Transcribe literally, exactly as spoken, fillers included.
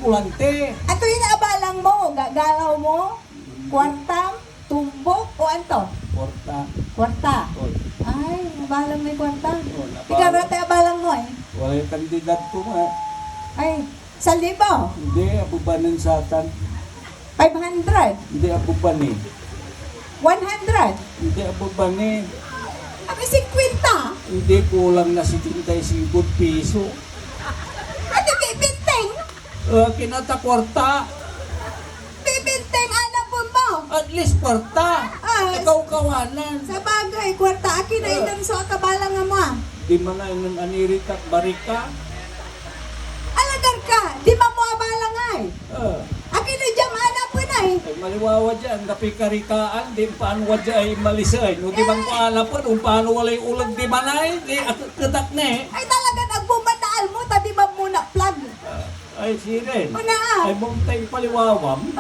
Kulante. Ato yung abalang mo, gagalaw mo, kwartam, tumbok, o anto? Kwarta. Kwarta. Oy. Ay, abalang may kwarta. Oh, nabala. Ikaw, rati abalang mo eh. Walay kandidat ko nga. Ay, sa libo? Hindi, abebanen satan. Five hundred? Hindi, abebanen. One hundred? Hindi, abebanen. Abi, singkwenta? Hindi, kulang na setenta y cinco piso. Adi, bibinteng? Ah, kinata kwarta. Bibinteng, anapon mo? At least kwarta. Ah, kawkawanan. Sa bagay, kwarta. Akin na Ah. Inan so akabalang mo, ah. Di man na inan anirit at barika. Alagar ka, di man mo abalangay. Ah. Akin na diyam anapon ay. Ay, maliwawa dyan, kapikarikaan, di paano wa dyan ay malisay. No, di man ko Eh. Anapon, kung paano walay ulag di manay, di ak-, ketak ne. Ay, talaga, nagbumanaan mo, ta di man mo naplag. Ah, ay, siren. Una, ah. Ay, mong tayo paliwawam.